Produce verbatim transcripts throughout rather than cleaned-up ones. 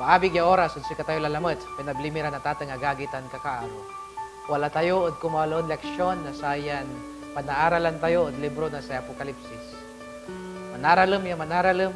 Abig ya oras ed sikatayo lalamet, pinabli mi ran atateng, agagi, tan kakaaro. Wala tayo ed kumaalen leksion na sayan panaaralan tayo ed libro na say Apokalipsis. Manaralem ya manaralem,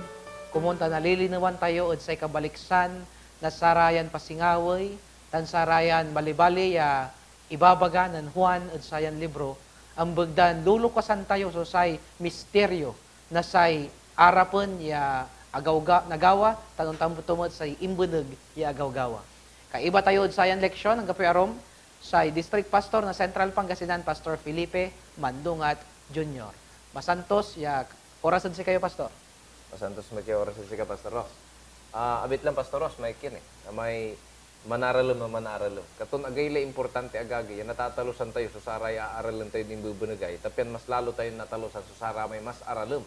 komon ta nalilinewan tayo ed say kabaliksan na sarayan pasingawey tan sarayan balibali ya ibabaga nen Juan ed sayan libro, ambegdan lulukasan tayo so say misterio na say arapen ya agawga-, nagawa, tan ontan to met say imbeneg ya agawgawa. Kaiba tayo ed sayan leksion, anggapoy arum, say District Pastor na Central Pangasinan, Pastor Felipe Mandungat Junior. Masantos ya oras ed sikayo, Pastor. Masantos met ya oras ed sika, Pastor Ross. Ah, abit lan, Pastor Ross, may kien eh. May manaralem a manaralem. Katon agaylay importante, agagi, ya natatalusan tayo so saray aaralen tayod imbebenegay, ta pian mas lalo tayon natalusan so saramay mas aralem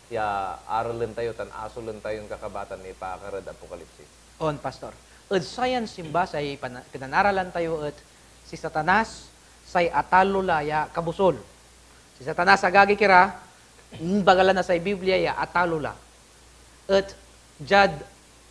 ya aralen tayo tan asolen tayon kakabatan nipaakar ed Apokalipsis. On, Pastor. Ed sayan simba, say pana-, pinanaralan tayo et si Satanas say atalo la ya kabusol. Si Satanas, agagi, kira, imbaga la na say Biblia ya atalo la. Et diad,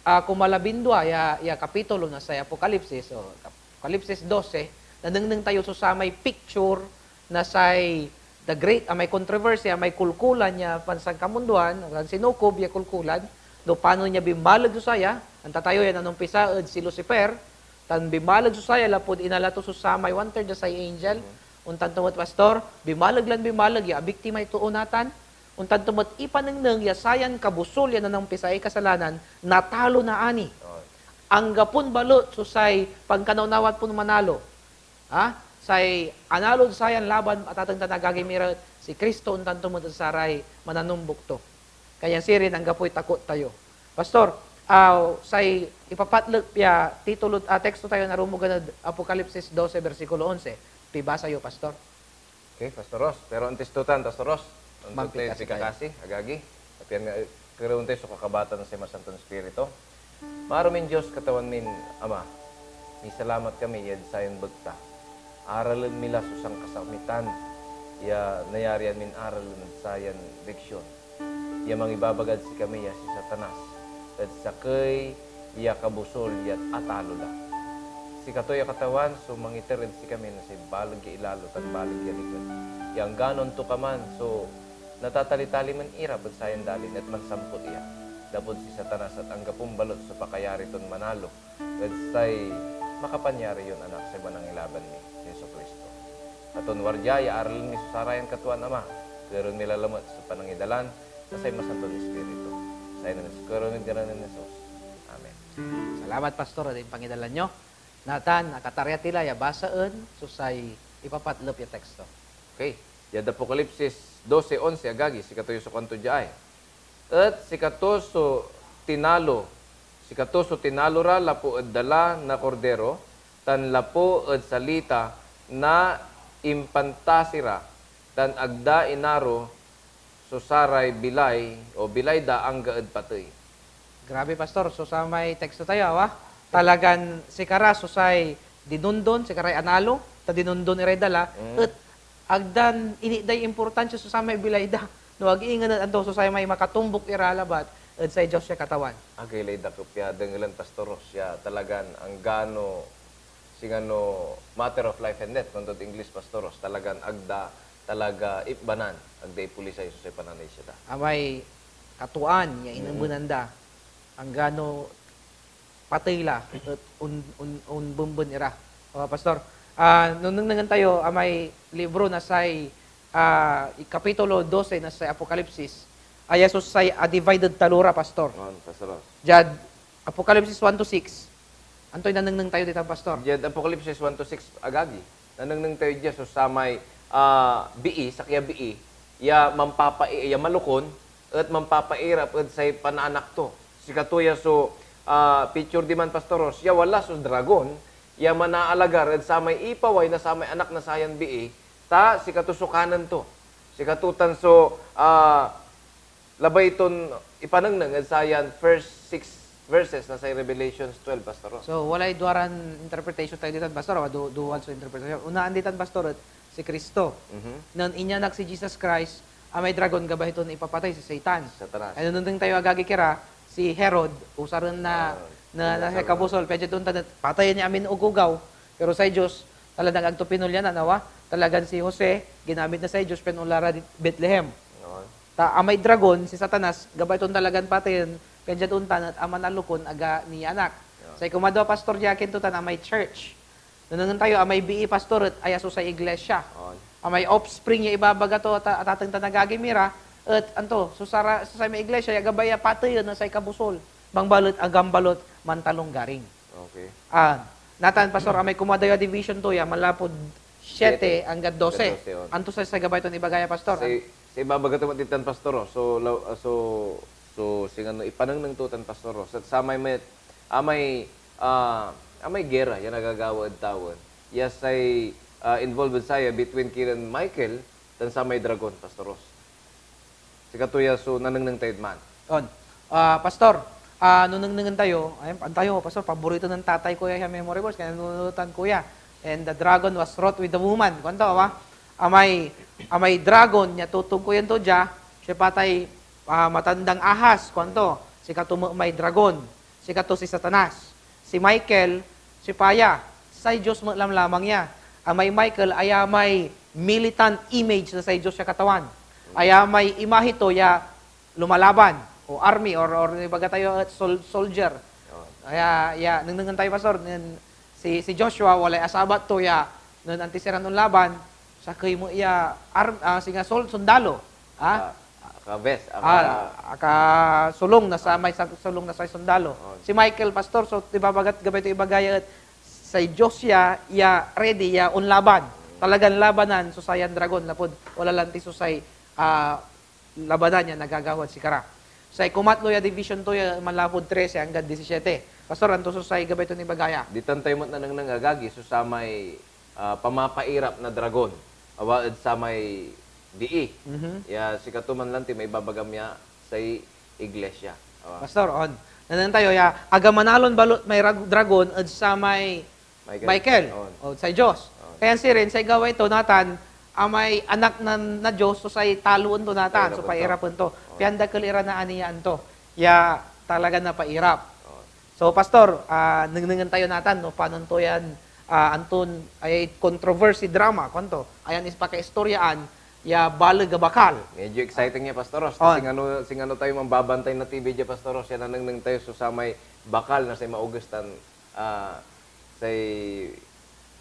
ah, kumalabindua ya, ya kapitulo na say Apokalipsis, o Apokalipsis dose, nanengneng tayo so samay picture na say the great, ah, may controversy, ah, may kulkulan ya pansankamundoan, ah, sinukob ya kulkulan, no panon ya binmaleg so saya, anta tayo yan anumpisa ed si Lucifer, tan binmaleg so saya lapud inala to so samay one-third na say angel. Mhm. Ontan to met, Pastor, binmaleg lan binmaleg ya abiktimay too natan. Ontan to met ipanengneng ya sayan kabusol ya nanumpisay kasalanan, natalo na ani. On. Anggapon balut so say pankanawnawa ton manalo. Ha? Say analod sayan laban, atateng tan agagi mi ra, et si Cristo, ontan to met ed saray mananumbok to. Kanyan sirin, anggapoy takot tayo. Pastor, ah, say ipapatlek ya titulo, ah, teksto tayo na rumogan ed Apokalipsis dose, bersikulo onse. Pibasa yo, Pastor. Okay, Pastor Ross. Pero antes to tan, Pastor Ross, antes Mampikasi tayo tayo. Pikasi, agagi. Pian nga, eh, kerewen tayo so kakabatan na say Masanton Espiritu. Maaro min Dios, Katawan min Ama, misalamat kami yad sayan bekta. Aralen mi la so sankasamitan ya nayarian min aralen ed sayan leksion ya mangibabagad sikami ya si Satanas et sakey ya kabusol ya atalo la. Sikato ya Katawan so mangiter ed sikami na say baleg ya ilalo tan baleg ya liket, ya anggano antokaman so natatalitali man irap ed sayan dalin et mansampot ya, lapud si Satanas et anggapon balut so pakayari ton manalo ed say makapanyari yon Anak, say Manangilaban mi, si Jesu-Cristo. Katon wardia ya aralen mi so sarayan katuaan, Ama, kerewen mi la lamet so panangidalan na say Masanton Espiritu. Say nanes kerewen mid ngaran nen Jesus. Amen. Salamat, Pastor, ed impangidalan yo. Natan, akatarya ti la ya basaen so say ipapatlep ya teksto. Okay. Diad Apokalipsis dose onse, agagi, sikato yo so kuanto dia ay. Et sikato so tinalo, sikato so tinalo ra lapu ed dala na Kordero, tan lapu ed salita na impantasi ra, tan ag da inaro so saray bilay, o bilay da, angga ed patey. Grabe, Pastor. So, samay teksto tayo, awa, talagan sikara so say dinondon, sikaray analo, ta dinondon iray dala, Mm. et ag dan initday importansya so samay bilay da. No ag ingen et anto so samay makatumbok ira labat ed say Dios ya Katawan. Agaylay dakep ya dengelen, Pastor Ros, ya talagan anggano singano matter of life and death, kuantod English, Pastor Ros, talagan ag da talaga ipbanan, ag da ipolisay so say pananisia da. Amay katuaan ya Mm. inembenan da, anggano patey la, et on-, on-, onbemben ira. O, Pastor, ah, no nengnengen tayo amay libro na say, ah, i-, kapitulo dose na say Apokalipsis, aya so say a divided talora, Pastor. On, Pastor Ros. Diad Apokalipsis one to six. Antoy nanengneng tayo ditan, Pastor? Diad Apokalipsis one to six, agagi, nanengneng tayo dia so samay, ah, bii, sakey a bii, ya mampapa-, ya malokon, et mampapairap ed say panaanak to. Sikato ya so, ah, picture diman, Pastor Ros, ya wala so dragon, ya manaalagar ed samay ipaway na samay anak na sayan bii, ta sikato so kanen to. Sikato tan so, ah, labay ton ipanengneng ed sayan first six verses na say Revelations twelve, Pastor Ros. So, walay duaran interpretation tayo ditan, Pastor, o du-, dual so interpretation. Unaan ditan, Pastor, et si Cristo. Mhm. Nen inyanak si Jesus Christ, amay dragon gabay ton ipapatey si Satan. Satanas. Ay nanengneng tayo, agagi, kira, si Herod, usaren na, Ah. na, na say kabusol, pian diad ontan et patayen ya amin ogogaw. Pero say Dios, talagan agto pinolyanan, awa. Talagan si Jose, ginamit na say Dios, pian onla rad Betlehem. Ta amay dragon, si Satanas, gabay ton talagan patayen, pian diad ontan et aman a lokon aga nianak. Say kumadwa, Pastor, dia kinto tan amay church. Nenengen tayo, amay bii, Pastor, et aya so say iglesia. On. Amay offspring ya ibabaga to, ata-, atateng tan agagi mi ra, et anto, so sara-, so say may iglesia, ya gabay ya pateyen na say kabusol. Bangbalet, agambalot, mantalonggaring. Okay. Ah, natan, Pastor, amay kumadayo a division to ya, manlapud siete anggad dose. Anggad dose, on. Anto say, say gabay ton ibaga ya, Pastor? Say, say ibabaga to met ditan, Pastor, oh. So, law-, ah, so, so, singano ipanengneng to tan, Pastor, oh. Sa, samay met, amay, ah, amay gera ya nagagawa ed tawen, ya say, ah, involved ed saya between kinen Michael tan samay dragon, Pastor Ross. Sikato ya so nanengneng tayod man. On. Ah, Pastor, ah, no nengnengen tayo, ay, antayo, Pastor, paborito nen tatay ko ya, ya memory verse, kaya nanunotan ko ya. "And the dragon was wroth with the woman." Kuanto, awa? Amay, amay dragon ya totogkoyen to dia, siopatay, ah, matandang ahas, kuanto, sikato met may dragon. Sikato si Satanas. Si Michael, siopa ya? Say Dios met lamlamang ya. Amay Michael, aya may militant image na say Dios ya Katawan. Aya may imahe to ya lumalaban, o army, or, or ibaga tayo et sol-, soldier. Aya, ya, nengnengen tayo, Pastor, nen si, si Joshua, walay asabat to ya, nen antis iran onlaban, sakey met ya arm-, ah, singa sol-, sondalo. Ha? Aka-, aka-vest, aka- Ah, akasolung na samay sa-, solung na say sondalo. On. Si Michael, Pastor, so ibabagat gabay to ibaga ya et say Dios ya, ya ready ya onlaban. Talagan labanan so sayan dragon lapud wala lanti so say, ah, labanan ya nagagawad sikara. Say kumatlo ya division to ya manlapud trese anggad disisiete. Pastor, anto so say gabay ton ibaga ya? Ditan tayo met nanengneng, agagi, so samay ah, pamapairap na dragon, awa ed samay bii. Mhm. Ya sikato man lanti may ibabagam ya say iglesia. Awa. Pastor, on. Nanengneng tayo ya, aga manalon balot may rag-, dragon ed samay Michael. Michael, On. o say Dios. On. Kaya sirin, say gabay to natan, amay anak na, na Dios, so say taloen to natan, so Pairapen to. pairapen to. On. Pian dakel ira naaniaan to. Ya talaga napairap. On. So, Pastor, ah, nengnengen tayo natan, no, panon to yan, ah, anton, ay, controversy drama, kuanto, ayan is pakaistoryaan ya baleg a bakal. Medyo exciting ya, Pastor Ros. On. Singano, singano tayo manbabantay na T V dia, Pastor Ros, ya nanengneng tayo so samay bakal na say maoges tan, ah, say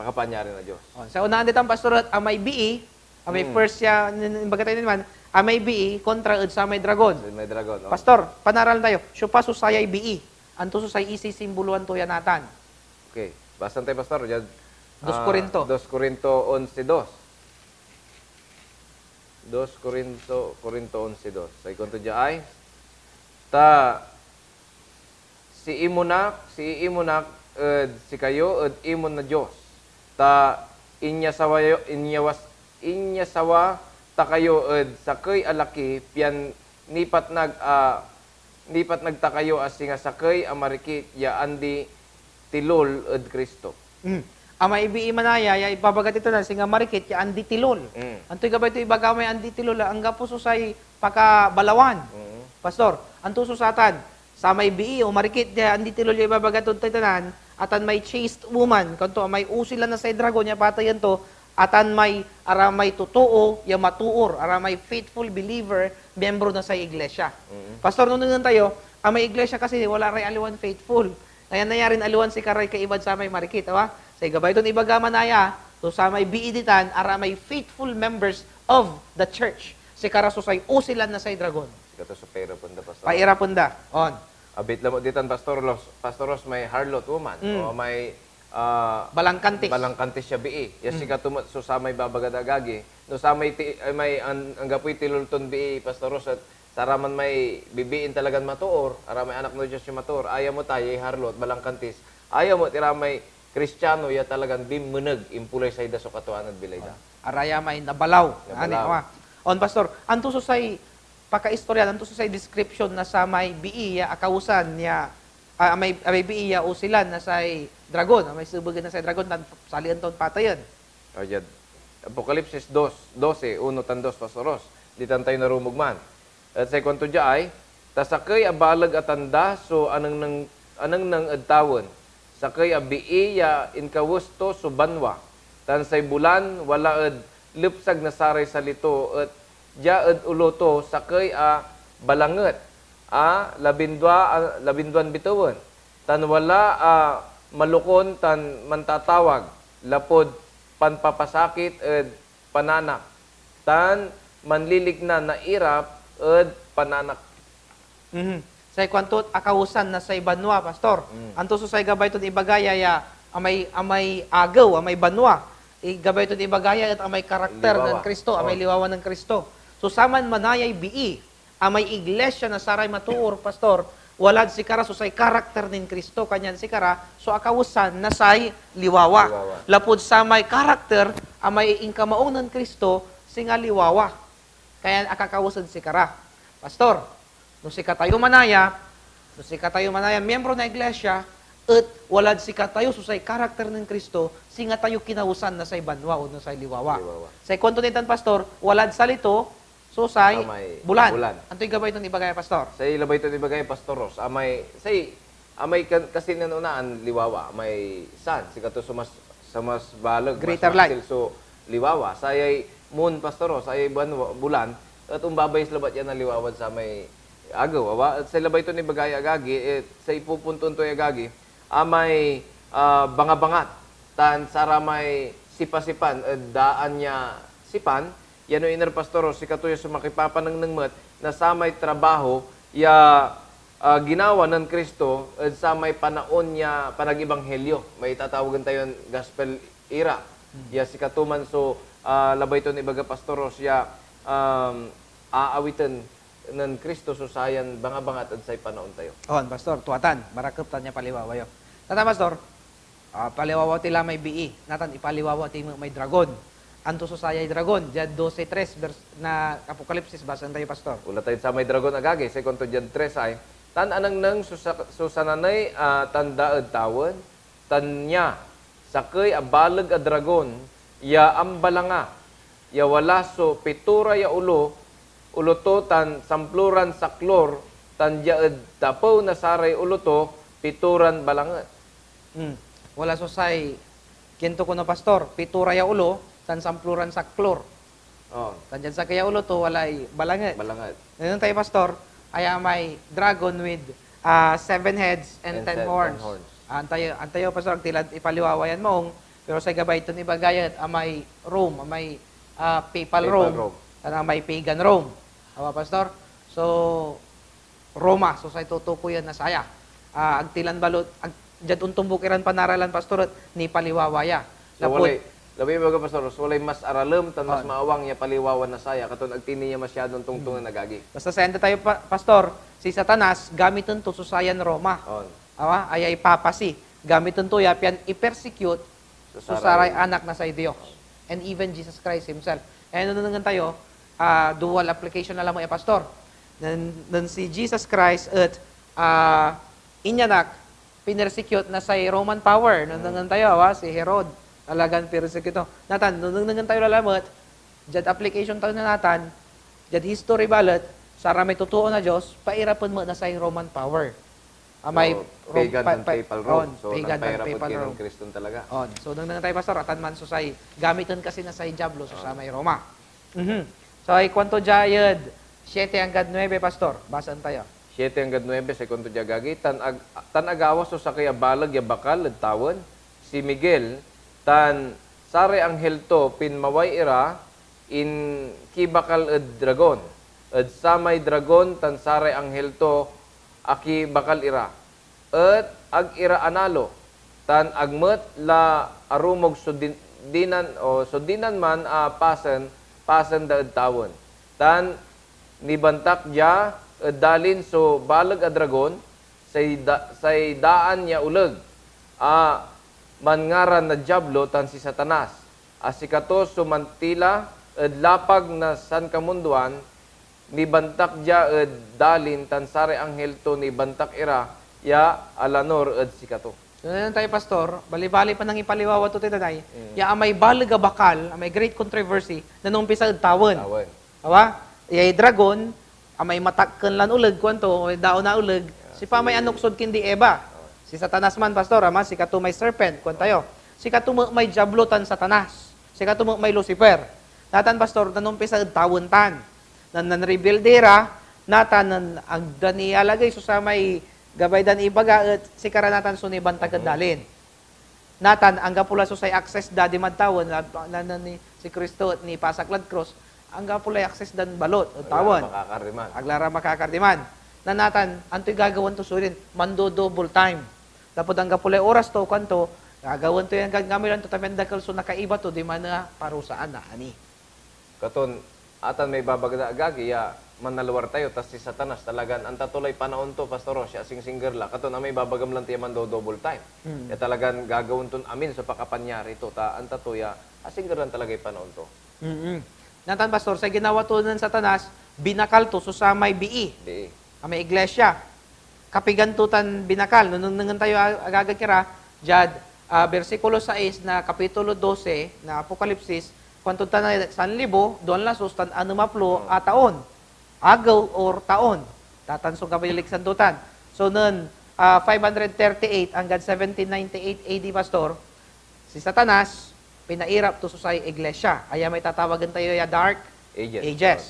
pakapanyari na Dios. On. Sa unaan ditan, Pastor, et amay bii, amay Hmm. first ya, nin-, imbaga tayo naman, amay bii kontra ed samay dragon. Samay dragon, on. Pastor, panaralen tayo, siopa so sayay bii? Anto so say isisimboloan to ya natan? Okay. Basan tayo, Pastor, diad, Dos ah, Corinto. Dos Corinto onse dos. Dos Corinto, Corinto onse dos. Say kuanto dia ay, ta siimon ak, siiimon ak ed sikayo ed imon na Dios, ta inyasawa yo, inyawas, inyasawa ta kayo ed sakey a laki, pian nipatnag a, nipatnag ta kayo a singa sakey a marikit ya andi-tilol ed Cristo. Mm. Amay bii manaya, ya ibabaga ti tan, singa marikit ya andi-tilol. Mm. Antoy gabay to ibaga may andi-tilol, anggapo so say pakabalawan. Mm. Pastor, anto so satan? Samay bii o marikit ya andi-tilol ya ibabaga tod tanan, atan may chaste woman, kuanto, amay usilan na say dragon ya pateyen to, atan may, aramay totoo ya matoor, aramay faithful believer, miyembro na say iglesia. Mm. Pastor, no nengnengen tayo, amay iglesia kasi wala ray aliwan faithful. Kaya nayarin aliwan sikaray kaibad samay marikit, awa? Say gabay ton ibaga manaya, so samay bii ditan, aramay faithful members of the church. Sikara so say usilan na say dragon. Sikato so pairapen da, Pastor. Pairapen da. On. Abit lamet ditan, Pastor Ros, Pastor Ros, may harlot woman, Mm. o may, ah, Balangkantis. balangkantis ya bii. Ya Mm. sikato met so samay babaga da, agagi. No samay ti-, ay, may an-, anggapoy tilol ton bii, Pastor Ros, et saraman may bibiin talagan matoor, aramay anak na Dios ya matoor, aya met aya harlot, balangkantis, aya met iramay Kristiano ya talagan binmeneg, impulay say da so katwaan ed bilay da. Araya may nabalaw. Nabalaw. Ani, awa. On, Pastor, anto so say pakaistorya, anto so say description na samay bii ya akausan ya, ah, may, may bii ya usilan na say dragon, amay sebegen na say dragon, tan salian ton pateyen? O, diad Apokalipsis dos, dose, uno tan dos, Pastor Ros. Ditan tayo narumog man. Et say kuanto dia ay, ta sakey a baleg a tanda so anengneng, anengneng ed tawen, sakey a bii ya inkawes to so banwa, tan say bulan wala ed lepsag na saray sali to, et dia ed olo to sakey a balanget a labindua, a labinduan bitewen, tan wala a malokon tan mantatawag lapud panpapasakit ed pananak, tan manlilikna na irap ed pananak. Mhm. Say kuanto, akawsan na say banwa, Pastor. Mm. Anto so say gabay ton ibaga ya, ya amay, amay agew, amay banwa? Igabay ton ibaga ya et amay karakter nen Kristo, amay liwawa nen Kristo. So, saman manayay bii, amay iglesia na saray matoor, Pastor, walad sikara so say karakter nen Kristo, kanyan sikara so akawsan na say liwawa. Liwawa. Lapud samay karakter amay inkamaong nen Kristo, singa liwawa. Kanyan akakawes ed sikara. Pastor, no sikatayo manaya, no sikatayo manaya, miyembro na iglesia, et walad sikatayo so say karakter nen Cristo, singa tayo kinawsan na say banwa o na say liwawa. Liwawa. Say kuanto nitan, Pastor, walad sali to so say bulan. Bulan. Antoy gabay ton ibagay, Pastor? Say labay ton ibagay, Pastor Ros, amay, say Amay kan-, kasi nen onaan liwawa, may sun, sikato so mas, so mas baleg, mas maksil so liwawa. Sayay moon, Pastor, oh, sayay buwan, bulan, et ombabayes labat ya na liwawan samay agew, awa? Et say labay ton ibagay, agagi, et say ipupuntoen toy agagi, amay, ah, bangabangat, tan saramay sipasipan ed daan ya sipan, ya no iner, Pastor, oh, sikato ya so makipapanengneng met na samay trabaho ya ah, ginawa nen Cristo ed samay panaon ya panagibanghelyo. May tatawagen tayon gospel era, ya sikato man so, ah, labay ton ibaga, Pastor Ros, ya, um, aawiten nen Cristo so sayan bangabangat ed say panaon tayo. On, Pastor, tua tan, marakep tan ya paliwawa yo. Tata, Pastor, Ah, paliwawa ti la may bii, natan ipaliwawa ti met may dragon. Anto so sayay dragon? Diad doce tres vers na Apokalipsis, basaen tayo, Pastor. Wala tayod samay dragon, agagi, say kuanto diad tres ay, Tan anengneng so sa-, so sananey a tanda ed tawen, tan nia, sakey a baleg a dragon ya ambalanga, ya wala so pitora ya olo, olo to tan samploran saklor, tan dia ed tapew na saray olo to, pitoran balanget. Hmm. Wala so say, kien to kono, Pastor, pitora ya olo, tan samploran saklor. Oh. Tan diad sakey ya olo to, walay balanget. Balanget. Ngayon tayo, Pastor, aya may dragon with ah, seven heads and, and ten, ten horns. Horns. Ah, antayo, antayo, Pastor, agti la ipaliwawa yan maong, pero say gabay ton ibaga yet amay Rome, amay ah, papal, papal Rome, Rome, tan amay pagan Rome. Awa, Pastor? So, Roma so say tutukoyen na saya. Ah, agti lan balot, ag, diad ontombok iran panaralan, Pastor, et nipaliwawa ya. So, lapud walay, labay ibaga, Pastor, so walay mas aralem tan mas maawang ya paliwawa na saya, katon agti ni ya masyadon tongtongen, agagi. Basta say anda tayo, pa, Pastor, si Satanas, gamiten to so sayan Roma. On. Awa, ayay papasi. Gamiten to ya pian i-persecute so saray anak na say Dios, and even Jesus Christ himself. Kaya no nengnengen tayo, ah, dual application na lamang ya, Pastor. Nen, nen si Jesus Christ et, ah, inyanak, pinersecute na say Roman power. No nengnengen tayo, awa, si Herod, talagan pinersecute to. Natan, no nengnengen tayo lalamet, diad application tayo na natan, diad history balet, saramay totoo na Dios, pairapen met na say Roman power. Amay So, Rom-, pagan pa-, tan pa-, papal Rome. on, So, pagan tan nagpairap ed papal kinen Rome. Kriston talaga. On. So, nengnengen tayo, Pastor, atan man so say, gamiten kasi na say Diablo so samay Roma. Mhm. So, ay kuanto dia ed siete anggad nuebe, Pastor? Basaen tayo. Siete anggad nuebe, say kuanto dia, agagi, tan ag-, tan agawa so sakey a baleg ya bakal ed tawen, si Miguel, tan saray anghel to pinmaway ira, inkibakal ed dragon, ed samay dragon tan saray anghel to akibakal ira, et ag ira analo, tan ag met la arumog so din-, dinan, o so dinan man a pasen, pasen da ed tawen. Tan nibantak dia ed dalin so baleg a dragon, say da-, say daan ya oleg a manngaran na Diablo tan si Satanas, a sikato so mantila ed lapag na sankamundoan. Nibantak dia ed dalin, tan saray anghel to nibantak ira ya alanur ed sikato. So, nengnengen tayo, Pastor, balibali pa nangipaliwawa to tay danay, mm, ya amay baleg a bakal, amay great controversy, nanumpisa ed tawen. Tawen. Awa? Iyay dragon, amay matakken lan oleg, kuanto, o daon a oleg, yeah, sipamay si anoksod kindi Eva. Oh. Si Satanas man, Pastor, ama, sikato may serpent, kuan tayo. Sikato met may Diablo tan Satanas. Sikato met may Lucifer. Natan, Pastor, nanumpisa ed tawen tan. Nan, nanrebelde ra, natan, nan, ag da ni alagey so samay gabay dan ibaga, et sikara natan so nibantak ed Mhm. dalin. Natan, anggapo la so say access da dimad tawen, na, na, na, ni, si Cristo et nipasak lad krus, anggapo lay access dan balot ed Wala tawen. Makakar diman. Agla ra makakar diman. Na natan, antoy gagawaen to sirin? Mando-double time. Lapud anggapo lay oras to, kuanto, gagawaen to yan gagamilan to, ta pian dakel so nakaiba to, diman a parusaan na ani. Katon, atan may ibabaga da, agagi, ya manalwar tayo, ta si Satanas talagan, anta to lay panaon to, Pastor Ros, ya asingsingger la. Katon, amay ibabagam lan to ya mando-double time. Mm. Ya talagan gagawaen ton amin so pakapanyari to, ta anta to ya asingger lan talagay panaon to. Mm. Natan, Pastor, say ginawa to nen Satanas, binakal to so samay bii. Bii. Amay iglesia. Kapigan to tan binakal. No nengnengen tayo, a-, agagak ira, diad, ah, bersikulo sais na kapitulo dose na Apokalipsis, kuanto tan sanlibo, duan lasus tan anem a plo Oo. a taon. Agew or taon. Tatan so kabaliksan to tan. So, nen, ah, five hundred thirty-eight anggad seventeen ninety-eight A D, Pastor, si Satanas, pinairap to so say iglesia. Aya may tatawagen tayo ya Dark Ages. Ages.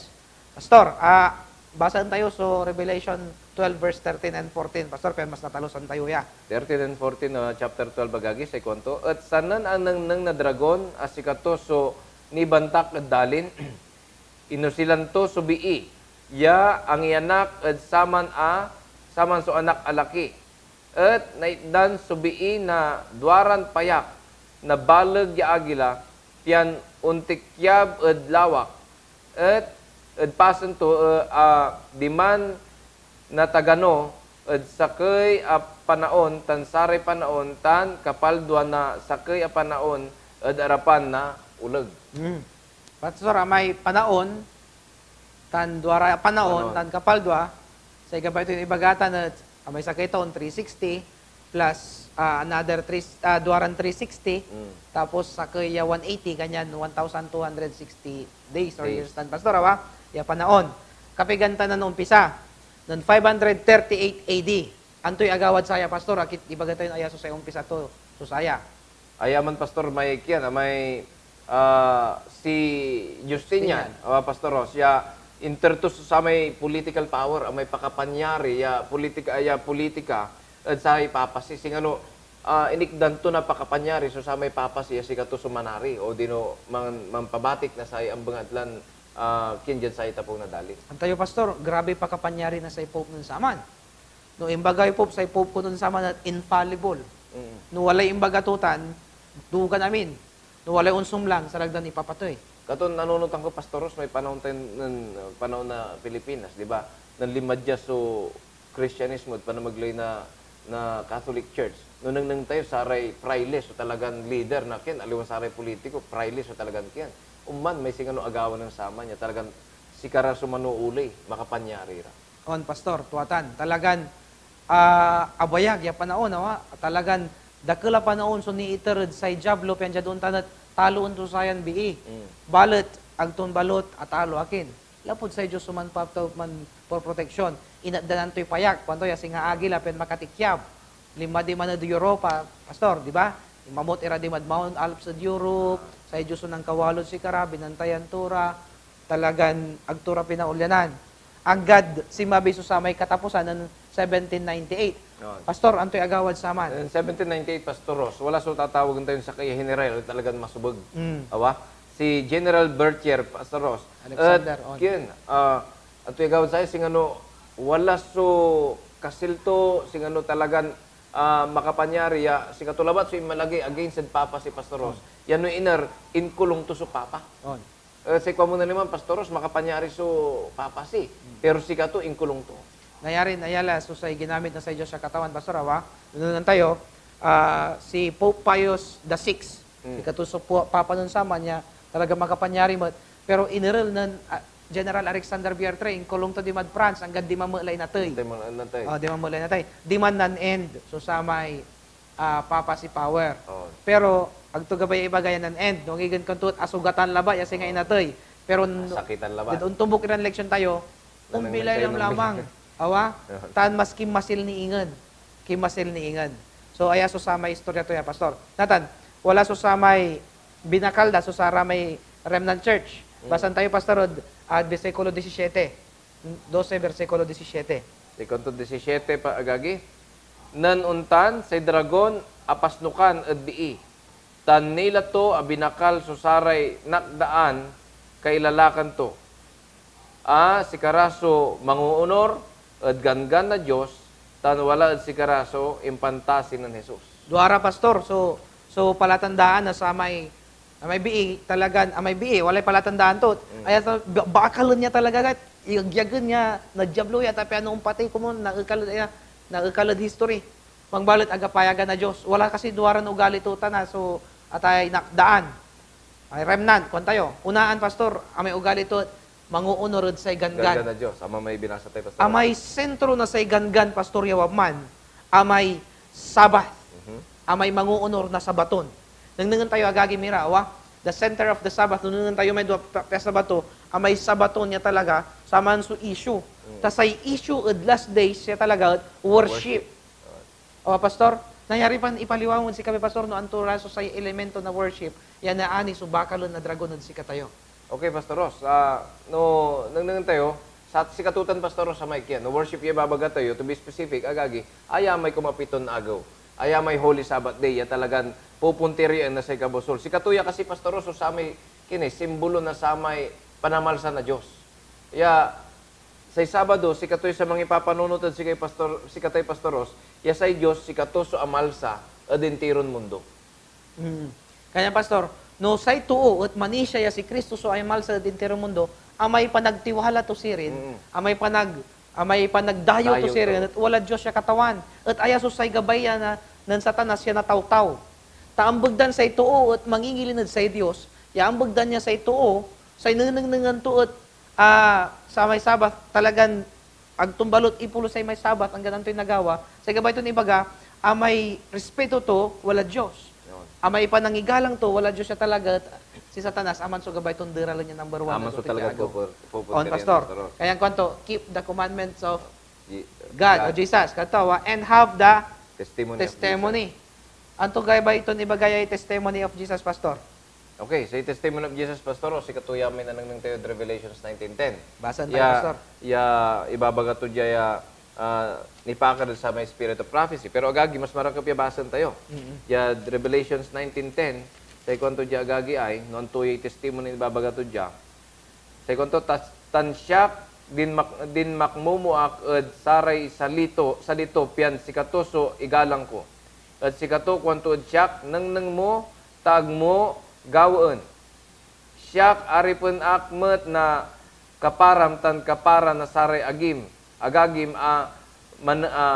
Pastor, ah, basaen tayo so Revelation twelve verse thirteen and fourteen, Pastor, pian mas natalusan tayo ya. Thirteen and fourteen, ah, chapter twelve, agagi, say kuanto, "Et sanen anengneng na dragon a sikato so nibantak ed dalin, inusilan to so bii ya angianak ed saman a, saman so anak a laki." Et naitdan so bii na duaran payak na baleg ya agila, pian ontikyab ed lawak, et ed pasen to, eh, a diman natagano ed sakey a panaon tan saray panaon tan kapaldua na sakey a panaon ed arapan na oleg. Hmm. Pastor, amay panaon, tan duara ya panaon, Panaon. tan kapaldua, say gabay to yan ibaga tan et amay sakey taon, three sixty, plus, ah, another three, ah, duaran three sixty, Mm. tapos sakey ya one eighty, kanyan one thousand two hundred sixty days or Days. years tan, Pastor, awa, ya panaon. Kapigan tan nanumpisa, nen five hundred thirty-eight A D. Antoy agawad saya, Pastor? Akit ibaga tayon aya so say umpisa to, so saya. Aya man, Pastor, may kian, ah, may, ah, si Justinian, Justinian. ah, Pastor Ros, ya inter to so samay political power, ah, may pakapanyari ya politika, ya politika ed samay papasi. Singano, ah, inikdan to na pakapanyari so samay papasi ya sikato so manari, odino man-, manpabatik na say ambengatlan, ah, kian diad say tapew na dalin. Antayo, Pastor, grabe pakapanyari na say Pope nen saman. No imbagay Pope, say Pope ko nen saman et infallible. Mm. No walay imbaga to tan, dugan amin. No walay onsumlang, sarag dan ipapatey. Katon nanunotan ko, Pastor Ros, may panaon tayo nen, uh, panaon na Pilipinas, di ba? Nen linma dia so Kristianismo ed panamegley na, na Catholic Church. No nengneng tayo, saray fraile so talagan lider na kian, aliwan saray politiko, fraile so talagan kian. Oman, may singano agawa nen saman ya talagan sikara so manooley, makapanyari ra. On, Pastor, tua tan. Talagan, ah, abayag ya panaon, awa. Talagan dakel a panaon so niiter ed say Diablo, pian diad ontan et taloen to sayan bii. Mm. Balet ag ton balot atalo akin. Lapud say Dios so manpaptaw, manpoproteksyon. Inetdanan toy payak, kuanto ya singa agila pian makatikyab. Linma diman ed Europa, Pastor, di ba? Inmamot ira dimad Mount Alps ed Europe, say Dios so nankawalod sikara, binantayan to ra. Talagan ag to ra pinaolyanan. Anggad sinmabi so samay katapusan nen seventeen ninety-eight. On. Pastor, antoy agawad saman? In seventeen ninety-eight, Pastor Ros, wala so tatawagen tayon sakey a general, talagan masubeg. Mm. Awa? Si General Berthier, Pastor Ros. Alexander, Et on. Kian, ah, antoy agawad saya, singano, wala so kasil to, singano talagan, ah, makapanyari ya, sikato labat so inmalagey against ed Papa si Pastor Ros. On. Yan no iner, inkulong to so Papa. On. Eh, say kuamon na naman, Pastor Ros, makapanyari so papasi, Hmm. pero sikato, inkulong to. Nayari, nayala so say ginamit na say Dios ya Katawan, Pastor, awa. Nunungan tayo, ah, si Pope Pius the sixth, Hmm. sikato so pu-, Papa nun saman ya, talaga makapanyari met. Pero inerel nen, ah, General Alexander Berthier, inkulong to dimad France, anggad diman met la inatey. Diman met la inatey. Oh, diman met la inatey. Diman nan-end so samay ah, papasi power. Oh. Pero ag to gabay ibaga yan nan-end, no? Angigan kanto et asugatan labat ya singa Oh. inatey. Pero no, Asakitan labat. Diad ontombok iran eleksyon tayo, Nanengneng ombilay tayo lam ng lamang. Awa? Tan maski masil ni ingen. kimasil ni ingen. So, aya so samay istorya to ya, Pastor. Natan, wala so samay binakal da so saramay remnant church. Mm. Basan tayo, Pastor, ed, ah, bersikulo disisiete. Doce, bersikulo disisiete. Say kuanto disisiete pa, agagi, "Nen ontan, say dragon apasnukan ed bii, tan nila to a binakal so saray nakdaan kailalakan to, a sikara so mangoonor ed Ganggan na Dios, tan wala ed sikara so impantasi nen Jesus." Duara, Pastor, so, so palatandaan na samay, amay bii, talagan, amay bii, walay palatandaan to. Mm. Aya ta-, ba-, bakalen ya talaga, gat, iyagyagen ya na Diablo ya, ta piano ompatey komun, naekal ed, aya, naekal ed history. Mangbalet agapayagan na Dios. Wala kasi duaran ugali to tan a so atay nakdaan. Ay remnant, kuan tayo. Unaan, Pastor, amay ugali to, mangoonor ed say Ganggan. Ganggan na Dios. Ama may binasa tayo, Pastor. Amay sentro na say Ganggan, Pastor, ya wabman, amay Sabbath. Mhm. Amay mangoonor na Sabaton. Nengnengen tayo, agagi mi ra, wa? The center of the Sabbath, nengnengen tayo may dua pa-, pia Sabato, amay Sabaton ya talaga, saman so issue. Mm. Ta say issue ed last days ya talaga et worship. Worship. O, Pastor, nayari pan ipaliwanag ed sikami, Pastor, no anto ra so say elemento na worship ya naani so bakalen na dragon ed sikatayo. Okay, Pastor Ros. Ah, no nengnengen tayo, sa sikato tan, Pastor Ros, amay kian, no worship ya ibabaga tayo, to be specific, agagi, aya may kumapiton agew. Aya may Holy Sabbath Day, ya talagan pupuntirian na say kabusol. Sikato ya kasi, Pastor Ros, so samay kini, simbolo na samay panamalsa na Dios. Ya, say Sabado, sikatoy sa mangipapanunot ed sikay Pastor, sikatay Pastor Ros, ya say Dios, sikato so amalsa ed intiron mundo. Mm. Kanya, Pastor, no say too et manisia ya si Cristo so amalsa ed intiron mundo, amay panagtiwala to sirin, Mm. amay panag-, amay panagdayew to Dayew sirin, to. Et walad Dios ya Katawan. Et aya so say gabay ya na, nen Satanas ya natawtaw. Ta ambegdan say too et mangingilin ed say Dios, ya ambegdan ya say too, say nenengnengan to et ah, samay Sabbath, talagan agto balot ipulos say may Sabbath, anggan antoy nagawa. Say gabay ton ibaga, amay respeto to, wala Dios. Yun. Amay panangigalang to, wala Dios ya talaga, et si Satanas, aman so gabay ton deralen ya number one. Aman so talaga pupur-, pupurtirian, On, Pastor. Pastor. Kaya kuanto, "Keep the commandments of Ye-, God," God. O Jesus, katawa, "and have the Testimony of testimony." Jesus. Anto gabay ton ibaga yay testimony of Jesus, Pastor? Okay, say Testimony of Jesus, Pastor, o sikato ya may nanengneng tayo ed Revelations nineteen ten. Basaen tayo, Ya, Pastor. Ya ibabaga to dia ya, ah, nipaakar ed samay spirit of prophecy. Pero agagi, mas marakep ya basaen tayo. Mm-mm. Ya Revelations nineteen ten, say kuanto dia agagi ay, no anto yay testimony ibabaga to dia. Say kuanto, "Tas, tan siak dinmak-, dinmakmomo ak ed saray salito, salito, pian sikato so igalang ko. Et sikato kuanto ed siak, 'Nengneng mo, ta ag mo gawaen. Siak aripen ak met na kaparam tan kapara na saray agim, agagim a man-, a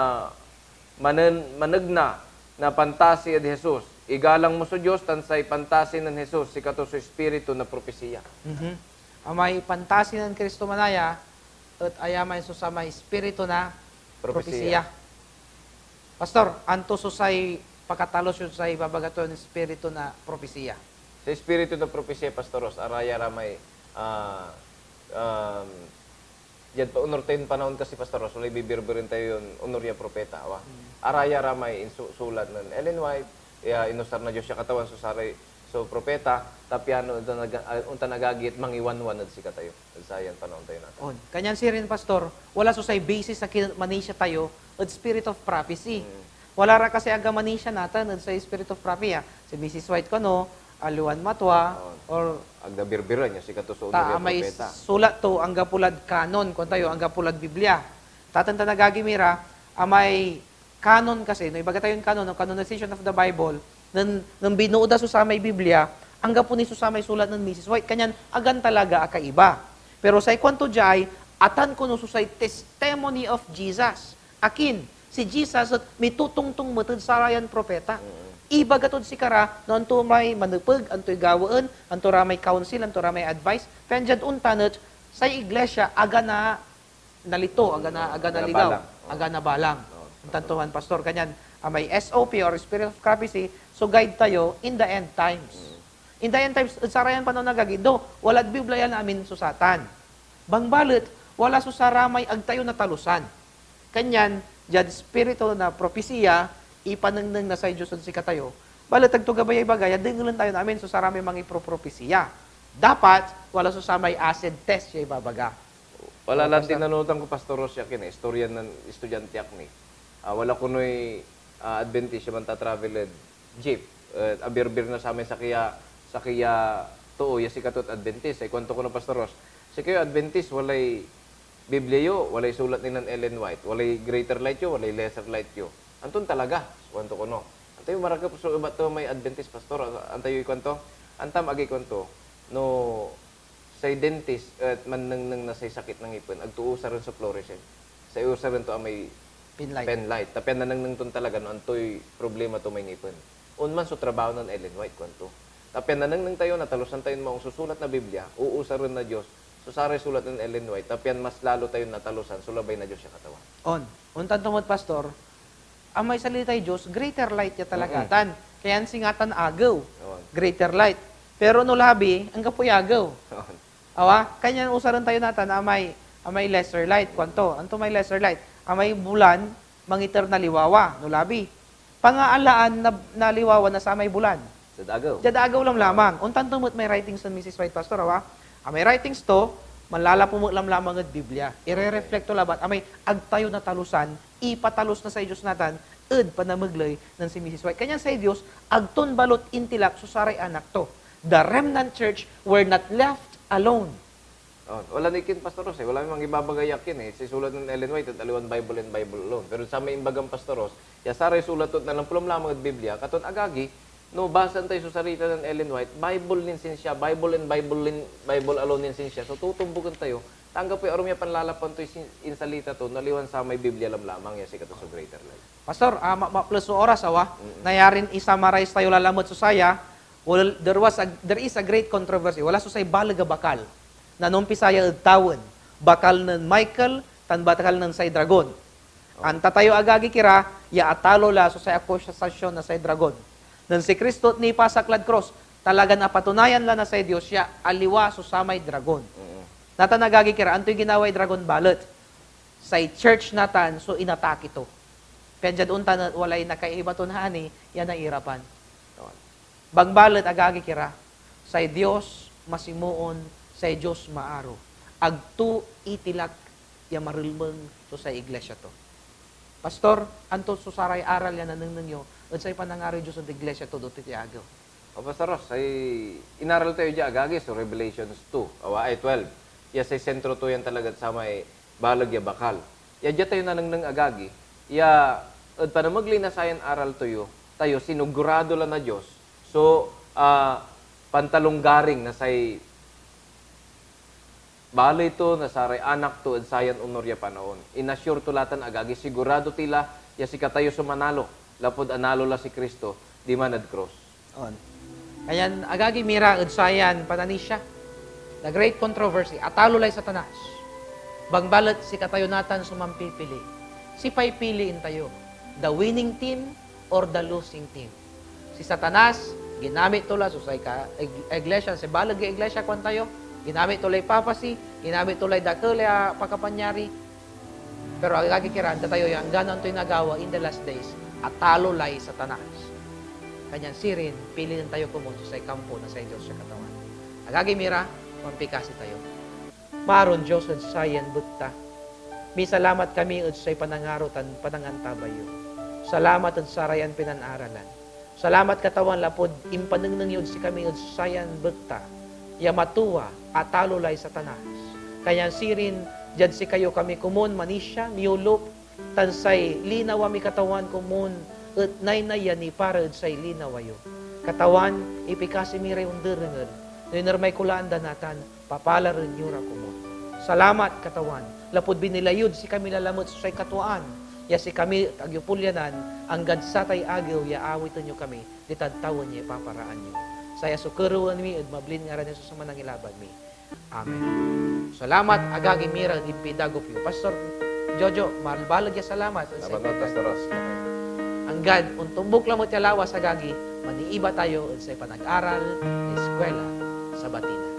manen-, manegna na pantasi ed Jesus. Igalang mo so Dios tan say pantasi nen Jesus, sikato so espiritu na propesiya." Mhm. Amay pantasi nen Cristo manaya, et aya may so samay espiritu na Propesiya. propesiya. Pastor, anto so say pakatalos yod say ibabaga ton espiritu na propesiya? Sa espiritu na propesiya, Pastor Ros, araya ra may, ah, um, diad pa-, onor tayon panaon kasi, Pastor Ros, walay bibirbiren tayon onor ya propeta, awa. Mm. Araya ra may insu-, sulat nen Ellen White, ya inusar na Dios ya Katawan so saray, so propeta, ta piano ontan aga-, ah, ontan agagi et mangiwanwan ed sikatayo. Ed sayan panaon tayo natan. On. Kanyan sirin, Pastor, wala so say basis akin manisia tayo ed spirit of prophecy. Mm. Wala ra kasi aga manisia natan ed say spirit of prophecy, ah. Si Missus White kono, aliwan matua, On. or Agda birbiren ya sikato so ta onor ya amay propeta. sulat to, anggapo lad kanon, kuan tayo, Mm. anggapo lad Biblia. Tatan tan agagi mi ra, amay Kanon kasi, no ibaga tayon kanon, no canonization of the Bible, nen, nen binuo da so samay Biblia, anggapo ni so samay sulat nen Missus White, kanyan agan talaga akaiba. Pero say kuanto dia ay, atan kono so say testimony of Jesus. Akin, si Jesus et mitotongtong met ed sarayan propeta. Mm. Ibaga tod sikara no anto may manepeg, antoy gawaen, anto ra may counsel, anto ra may advice, pian diad ontan et say iglesia aga na nalito, aga na, aga Aga naligaw, nabalang. Oo. aga nabalang. Oo. Ontan to man, Pastor. Kanyan, ah, may S O P or Spirit of Prophecy, so guide tayo in the end times. Mm. In the end times, ed sarayan panaon, agagi, do, walad Biblia yan amin so satan. Bangbalet, wala so saramay ag tayo natalusan. Kanyan, diad espiritu na propesiya, ipanengneng na say Dios ed sikatayo. Balet agto gabay ya ibaga ya dengelen tayon amin so saramay mangipropropesiya. Dapat wala so samay acid test ya ibabaga. Wala Oo, lan Pastor. Tinanutan ko, Pastor Ros, ya kin, eh, istorya nen estudyante ak ni. Ah, wala konoy, ah, Adventist ya mantatravel ed jeep. Eh, abirbir na samay sakey a, sakey a too ya sikato et Adventist. Ay kuanto kono, Pastor Ros, "Sikayo Adventist, walay Biblia yo, walay sulat ni nen Ellen White, walay greater light yo, walay lesser light yo. Anton talaga?" kuanto kono. Antayo marakep so ebat to may Adventist, Pastor? Antayo ikuanto? Antam agi kuanto, no say dentist et mannengneng na say sakit na ngipen, agto usaren so fluorescent. Say usaren to amay Pin light. Pen light. Ta pian nanengneng ton talaga no antoy problema to may ngipen. On man so trabaho nen Ellen White, kuanto. Ta pian nanengneng tayo, natalusan tayon maong so sulat na Biblia, uusaren na Dios so saray sulat nen Ellen White, ta pian mas lalo tayon natalusan so labay na Dios ya Katawan. On. Ontan to met, Pastor, amay salitay Dios, greater light ya talaga Mm-mm. tan. Kaya singa tan agew, On. greater light. Pero no labi, anggapoy agew. On. Awa, kanyan usaren tayo natan amay, amay lesser light, kuanto. Anto may lesser light? Amay bulan, mangiter na liwawa, no labi. Pangaalaan na, na liwawa na samay bulan. Diad agew. Diad agew lamlamang. Ontan to met may writings nen Missus White, Pastor, awa. Amay writings to, manlalapo met lamlamang ed Biblia. Ire-reflect to labat amay ag tayo natalusan, ipatalus na say Dios natan ed panamegley nen si Missus White. Kanyan say Dios, ag ton balot intilak so saray anak to. The remnant church were not left alone. Oh, wala ni kin, Pastor Ros, eh. Wala may mangibabaga ya kin, eh. Say sulat nen Ellen White et aliwan Bible and Bible alone. Pero samay imbagam, Pastor Ros, ya saray sulat to et nanlamplam lamang ed Biblia, katon agagi, no basaen tayo so sarita nen Ellen White, Bible nin sinsia, Bible and Bible nin, Bible alone nin sinsia. So, totombuken tayo, ta anggapoy arum ya panlalapan toy sin-, insalita to, no aliwan samay Biblia lamlamang ya sikato so greater light. Pastor, ah, ma-, maples so oras, awa. Mm-mm. Nayarin i-summarize tayo lalamet so saya. Well, there was a, there is a great controversy. Wala so say baleg a bakal. Nanumpisaya ed tawen, bakal nen Michael, tan bakal nen say dragon. Oh. Anta tayo, agagi ki ra, ya atalo la so say akusasyon na say dragon. Nen si Cristo et nipasak lad krus, talagan apatunayan la na say Dios ya aliwa so samay dragon. Mm-mm. Natan, agagi ki ra, antoy ginaway dragon balet? Say church natan so inatake to. Pian diad ontan et walay nakaiba ton hani ya nairapan. Bangbalet, agagi ki ra, say Dios masimoon, say Dios maaro. Ag to itilak ya marelmeng so say iglesia to. Pastor, anto so saray aral ya nanengneng yo ed say panangaroy Dios ed iglesia to, ed otoy agew? O, Pastor Ros, say inaral tayo dia, agagi, so Revelations two, awa, ay, twelve. Ya say sentro to yan talaga samay baleg ya bakal. Ya dia tayo nanengneng, agagi, ya ed panamegley na sayan aral tayo, tayo, sinugurado la na Dios so, ah, pantalonggaring na say baley to, na saray anak to ed sayan onur ya panaon. Inassure to la tan, agagi, sigurado ti la ya sikatayo so manalo, lapud analo la si Cristo diman ed krus. On. Kanyan, agagi mi ra, ed sayan pananisia, the great controversy, atalo lay Satanas. Bangbalet sikatayo natan so mampipili. Sipay pilien tayo, the winning team or the losing team? Si Satanas, ginamit to la so say ka-, ig-, iglesia, say baleg ya iglesia, kuan tayo, ginamit to lay papacy, ginamit to lay dakel ya pakapanyari. Pero agagi ki ra, anta tayo ya anggano antoy nagawa in the last days, atalo lay Satanas. Kanyan sirin, pilien tayo komun so say kampo na say Dios ya Katawan. Agagi mi ra, mampikasi tayo. Maaron Dios ed sayan bekta, misalamat kami ed say panangaro tan panangantabay yo. Salamat ed sarayan pinanaralan. Salamat, Katawan, lapud impanengneng yod sikami ed sayan bekta ya matua, atalo lay Satanas. Kanyan sirin, diad sikayo kami komun manisia, miolop, tan say linawa mi, Katawan, komun et naynay ya nipara ed say linawa yo. Katawan, ipikasi mi ray onderengel no iner may kulaan da natan, papalaren yo ra komun. Salamat, Katawan, lapud binilay yod sikami lalamet so say katuaan, ya sikami et ag yo polyanan, anggad satay agew ya awiten yo kami ditan tawen ya ipaparaan yo. Saya so kerewen mi ed mablin ngaran nen Jesus a Manangilaban mi. Amen. Salamat, agagi mi ra, ed impidagop yo. Pastor Jojo, balbaleg ya salamat ed say Salamat, Pastor Ros. Anggad ontombuk lamet ya lawas, agagi, maniiba tayo ed say panag-aral ya Eskuela Sabatina.